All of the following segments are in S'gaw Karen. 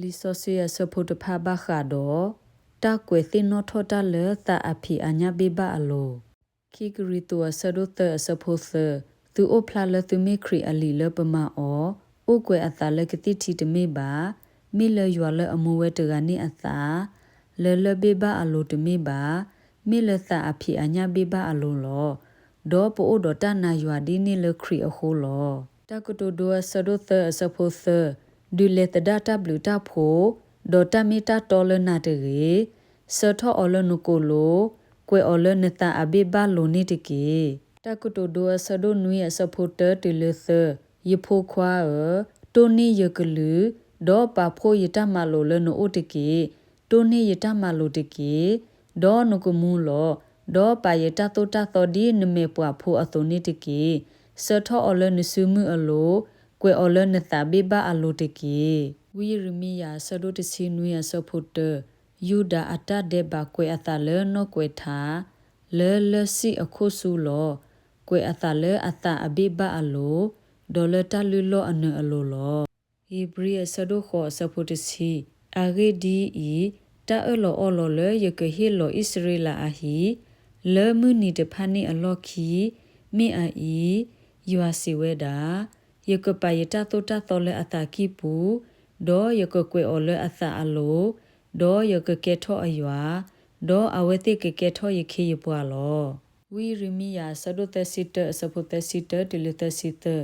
လံာ်စီဆှံအဆၢဖိတဖၣ်ဘၣ်ဃးဒီး တၢ်ကွဲးသ့ၣ်နီၣ်ထီၣ်တၢ်လၢသးအဖံးအညၣ်ဘ့ၣ်ဘၣ်အလိၤ. ခံကရံၣ်သူးအဆၢဒိၣ်သၢအဆၢဖိသၢ, သုအိၣ်ဖျါလၢသုမ့ၢ်ခရံာ်အလံာ်လၢပမၤအီၤ, အိၣ်ကွဲးအသးလၢကသံၣ်ထံတမ့ၢ်ဘၣ်, မ့ၢ်လၢယွၤလၢအမူဝဲတဂၤန့ၣ်အသး, လၢလၢၢ်ဘ့ၣ်ဘၣ်အလိၤတမ့ၢ်ဘၣ်, မ့ၢ်လၢသးအဖံးအညၣ်ဘ့ၣ်ဘၣ်အလိၤလီၤ. ဒီးပအိၣ်ဒီးတၢ်နာ်ယွၤဒ်န့ၣ်လၢခရံာ်အဃိလီၤ. တၢ်ကတိၤဒိအဆၢဒိၣ်သၢအဆၢဖိသၢ, ဒုးလဲၤသဒၣ်တၢ်ဘျုးတၢ်ဖှိၣ်, ဒီးတၢ်မ့ၢ်တၢ်တီလၢနၤတဂ့ၤ, ဆှၢထီၣ်အီၤလၢနကိာ်လိၤ, ကွဲးအီၤလၢနသးအဘ့ၣ်ဘၣ်လိၤန့ၣ်တက့ၢ်. တၢ်ကတိၤဒိအဆၢဒိၣ်နွံအဆၢဖိတၢတုၤလၢသၢ, ယဖိခွါဧၢ, တိၢ်န့ၢ်ယကလုၢ်, ဒီးပာ်ဖှိၣ်ယတၢ်မၤလိာ်လၢနအိၣ်တက့ၢ်. တိၢ်န့ၢ်ယတၢ်မၤလိာ်တက့ၢ်. ဒီးနကမူလီၤ. ဒီးပာ်ယတၢ်သိၣ်တၢ်သီဒ်နမဲာ်ပှၤဖိအသိးန့ၣ်တက့ၢ်. ဆှၢထီၣ်အီၤလၢနစုမုၢ်အလိၤ, ကွဲးအီၤလၢနသးဘ့ၣ်ဘၣ်အလိၤတက့ၢ်. ဝံယံးရမံယၤအဆၢဒိၣ်တဆံနွံအဆၢဖိတၢ, ယူဒၤအတၢ်ဒဲးဘးကွဲးအသးလၢနီၢ်ကွဲးထါ, လၢလၢၢ်စံၣ်အခိၣ်ဆူလီၤ. ကွဲးအသးလၢအသးအဘ့ၣ်ဘၣ်အလိၤ, ဒီးလၢတၢ်လုၢ်လီၢ်အနၢၤအလိၤလီၤ. ဧ့ၤဘြံၤအဆၢဒိၣ်ဃိးအဆၢဖိတဆံ, အဂ့ၢ်ဒ်အံၤ, တၢ်အၢၣ်လီၤအီလီၤလၢယကဟ့ၣ်လီၤအံၣ်စရ့လးအဟံၣ်, လၢမုၢ်နံၤတဖၣ်န့ၣ်အလီၢ်ခံ, မ့ၢ်အအံၤ, ယွၤစံးဝဲဒၣ်, ယကပာ်ယတၢ်သိၣ်တၢ်သီလၢအသးကံၢ်ပူၤ, ဒီးယကကွဲးအီၤလၢအသးအလိၤ, ဒီးယကကဲထီၣ်အယွၤ, ဒီးအဝဲသ့ၣ်ကကဲထီၣ်ယခ့ယပှၤလီၤ. ဝံယံးရမံယၤအဆၢဒိၣ်သၢဆံတၢအဆၢဖိသၢဆံတၢတုၤလၢသၢဆံသၢ,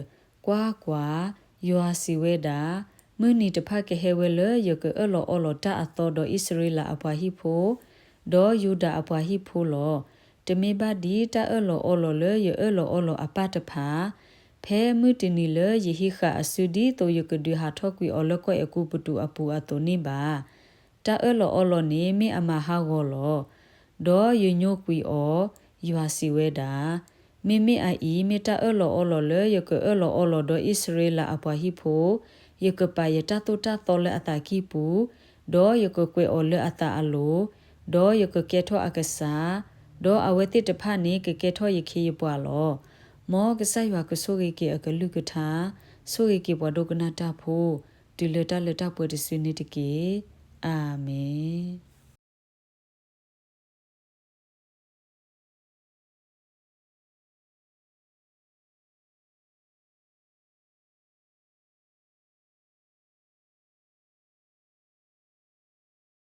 ကွၢ်ကွၢ်, ယွၤစံးဝဲဒၣ်, မုၢ်နံၤတဖၣ်ကဟဲဝဲလၢယကအၢၣ်လီၤအီလီၤတၢ်အသီဒီးအံၣ်စရ့လးအပှၤဟံၣ်ဖိ, ဒီးယူဒၤအပှၤဟံၣ်ဖိလီၤ. တမ့ၢ်ဘၣ်ဒ်တၢ်အၢၣ်လီၤအီလီၤလၢယအၢၣ်လီၤအီလီၤအပၢ်တဖၣ်, ဖဲမုၢ်တနံၤလၢယဟံးဃာ်အစုဒ်သိးယကဒုးဟးထီၣ်ကွံာ်အီၤလၢကီၢ်အဲၤကူပတူးအပူၤအသိးန့ၣ်ဘၣ်. တၢ်အၢၣ်လီၤအီလီၤန့ၣ်မ့ၢ်အမၤဟးဂီၤလီၤ. ဒီးယညိကွံာ်အီၤ, ယွၤစံးဝဲဒၣ်. မ့မ့ၢ်အအံၤ မ့ၢ်တၢ်အၢၣ်လီၤအီလီၤလၢယကအၢၣ်လီၤအီလီၤဒီးအံၣ်စရ့လးအပှၤဟံၣ်ဖိ, ယကပာ်ယတၢ်သိၣ်တၢ်သီလၢအသးကံၢ်ပူၤ, ဒီးယကကွဲးအီၤလၢအသးအလိၤ, ဒီးယကကဲထီၣ်အကစၢ်, ဒီးအဝဲသ့ၣ်တဖၣ်န့ၣ်ကကဲထီၣ်ယခ့ယပှၤလီၤ. မ်ကစၢ်ယွၤကဆိၣ်ဂ့ၤက့ၤအကလုၢ်ကထါ, ဆိၣ်ဂ့ၤက့ၤပှၤဒိကနၣ်တၢ်ဖိ, တုၤလၢတၢ်လၢတၢ်ပှဲၤတစုန့ၣ်တက့ၢ်. အၤမ့ၣ်.